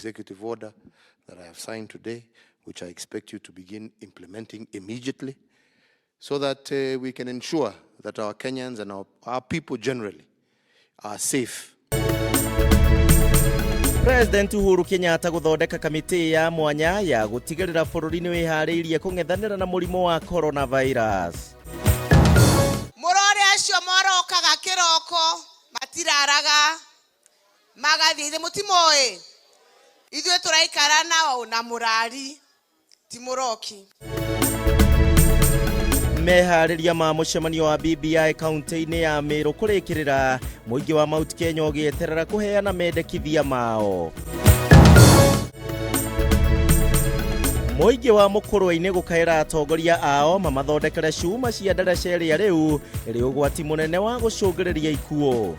executive order that I have signed today, which I expect you to begin implementing immediately, so that we can ensure that our Kenyans and our people generally are safe. President Uhuru Kenyatta gũthondeka kamĩtĩ ya mwanya ya gũtigĩrĩra bũrũri nĩ wĩharĩirie kũng'ethanĩra na mũrimũ wa coronavirus. Mũrore acio morokaga kĩroko matiraraga magathiĩ ithe mũtimoĩ ithuĩ tũraikara nao na mũrari ti mũroki. Meharĩria ma mũcemanio wa BBI kaunti-inĩ ya Meru kũrĩkĩrĩra mũingĩ wa Mount Kenya ũgĩeterera kũheana mendekithia mao. Mũingĩ wa Mũkũrwe-inĩ gũkaĩra atongoria ao mamathondekere cuma cia ndaraca ĩrĩa rĩu ĩrĩ ũgwati mũnene wa gũcũngĩrĩria ikuũ.